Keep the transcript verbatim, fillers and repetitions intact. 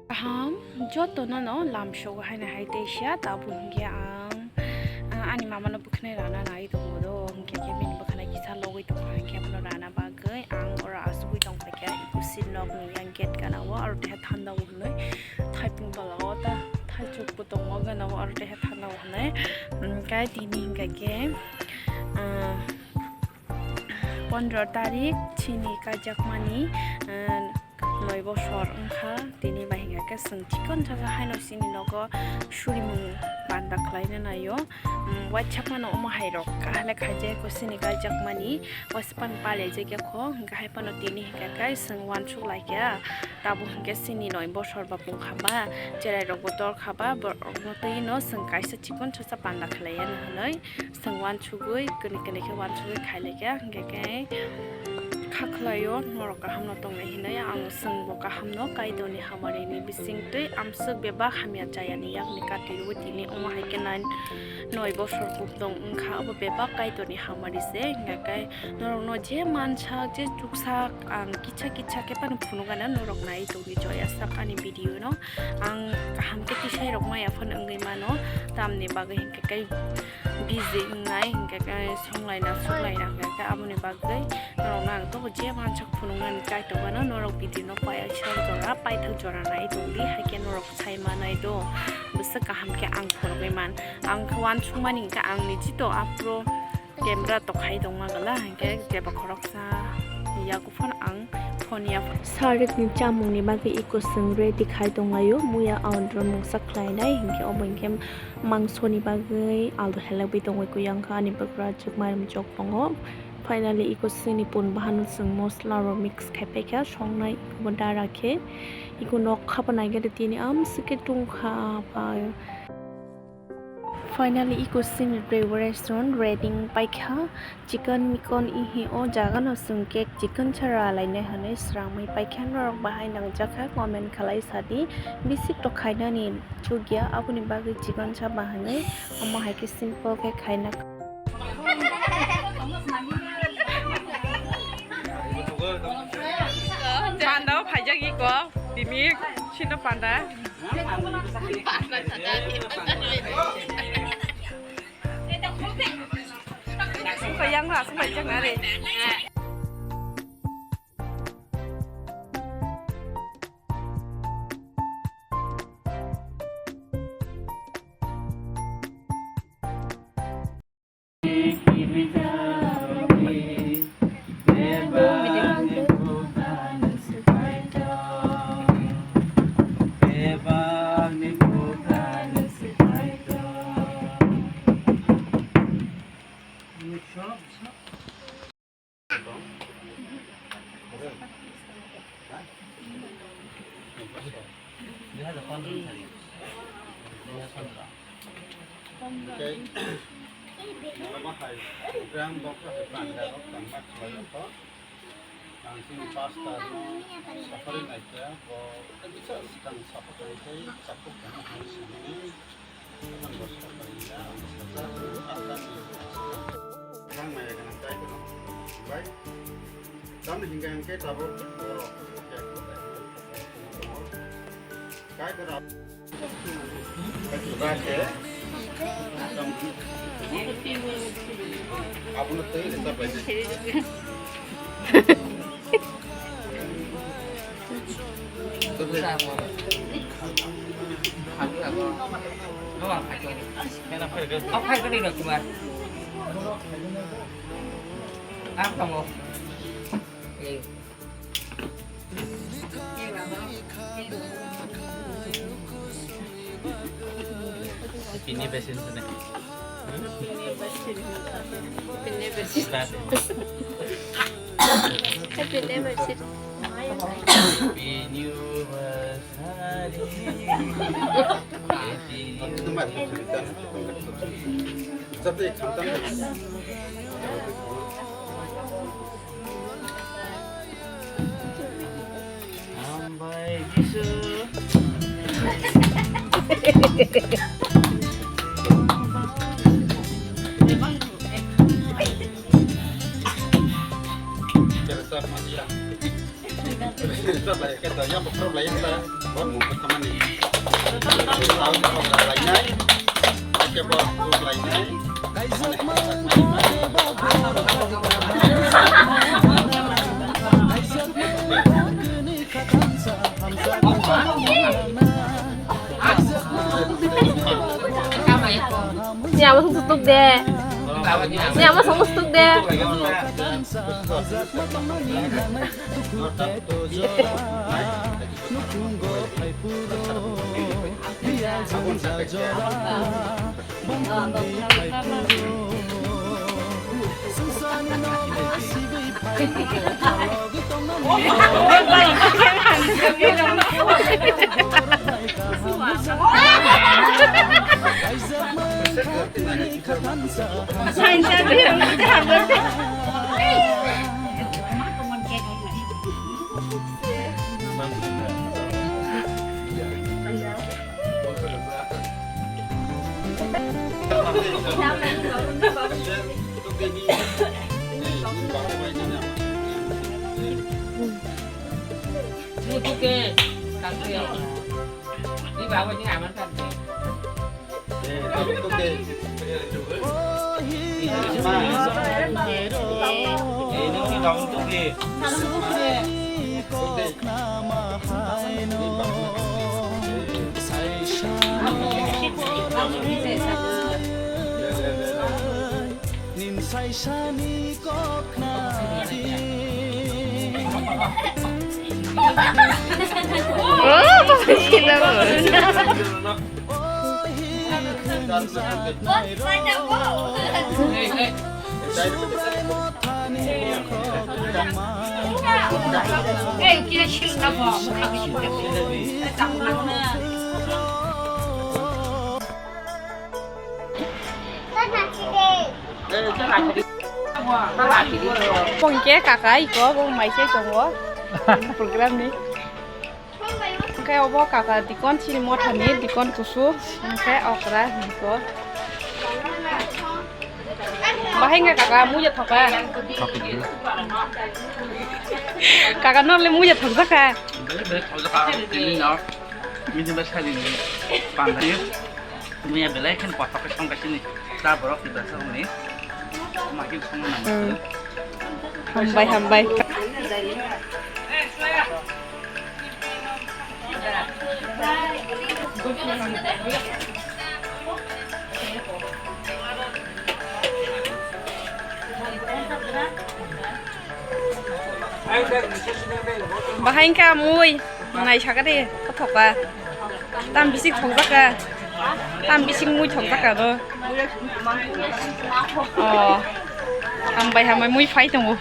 Kaham, joto no no lamsok haino hai teisa, tabuk hinkhe ang, ah, ani mama no bwkhanai rana nai tongo do, hinkhe khe bini bwkhanai kisa logwi tongo, hinkhe bono rana bagwi ang oro asugwi tongkha khe, ikusi nok ni yang gate gana o, aro teha thanda o hinwi thaipung tola o ta thaichuk bo tongo gana o, aro teha thanda o hinwi, um, kai tini hinkha khe, ah, pondro tarik chini kaijakmani, ah, noi bosor wngkha, tini bai hinkha khe chwng chikon chakha haino chini nogo surimung panda khlaina naio. Um, waithakmano omo hairok kahale khaijak ko chini kaijakmani, waisa pan pale jekya kho, hinkha hai pano tini hinkha khe chwng wansuk laikya. Tabuk hinkhe chini noi bosor ba pungkha ba, cherai rokbo tor kha ba, borokno twi no chwng kaisa chikon chakha panda khlaiya hinwi. Chwng wansugwi, kwnwi kwnwi khe wansugwi khailai khe, hinkhe khe kha khlaio, norok kaham no tongnai hinwi ang chwngbo kaham no Kaitorni hamari ni bisingtwi amswk bebak hamya chaya ni yakni kati rwui tini omo hai khe nine, noi bosor kuk tong wngkha, abo bebak Kaitorni hamari se, hinkhe khe norok no je mansak, je chuksak ang kisa kisa khe phano phunukgana norok nai tongwi joya sak ani video no ang kaham khe tisai rok maya phano wngwi mano, tamni bagwi hinkhe khe busy wngnai, hinkhe khe songlaina suklaina hinkhe khe aboni bagwi norokno ang tabuk je mansak phunuknani chai tongmano, norok video no paithak jora, paithak jora nai tongdi, hai khe norok sai manai do, bwswk kaham khe ang phunugwi man. Ang khe wansukmani hinkhe ang niji to aphuru camera tokhai tongma gala, hinkhe jeba khoroksa yago phano ang phone ya. Sarikni chamungni bagwi iko chwng ready khai tonglaio, muya aondro mungsa khlainai, hinkhe obo hinkhe mangsoni bagwi alu helagwi tongwi kuyang kha ani bwkrajwk mairum jok tongo. Finally, iko chini pun bahano chwng mosla rok mix khai paikha, songnai ikobo dara khe. Iko nok khapa naikhe tini amswk khe tungkha ba. Finally, iko chini restaurant ready paikha. Chicken mikon ihi o jaga no chwng khe chicken chara lainai hinwi swrangwi paikha, norok bahai nangjakha comment khlai sadi, bisik to khainani chukya aboni bagwi chicken chaba hinwi omo hai khe simple khe khaina. Panda o phaijak iko tini sino panda. Yang lah, semua jangan ada. Ang chini pastor no safari naikha, bo sikang safari naikha, chapuk tongma hinwi sinini, tongma safari ya, ang sajak, ang kani, ang maya gana chai kono, bai, tamni hinga hingke tabuk, borok, kai kono. Pini besin sini. Pini besin. Happy anniversary. Happy anniversary. Happy anniversary. Hambai Jisu. Ni ama sung sung tuk de. Ni ama sung sung tuk de. Pongke kaka iko bo mai se tongo program ni. Hwnkhe obo kaka dikon chini mothani dikon kusu, hwnkhe okra dikon. Bahai wngkha kaka muya thoka. Kaka nokle muya thokjakha. Bini bai sadi ni pandai. Muya belai khen kothok khe song kaisini ta borok ni basa hwnwi. Magi song na. Hmm. Hambai, hambai. Bahai wngkha mui, nai saka de, kothoka. Tam bising thokjaka. Tam bising mui thokjaka do. Oh. Hambai hambai mui phai tongo.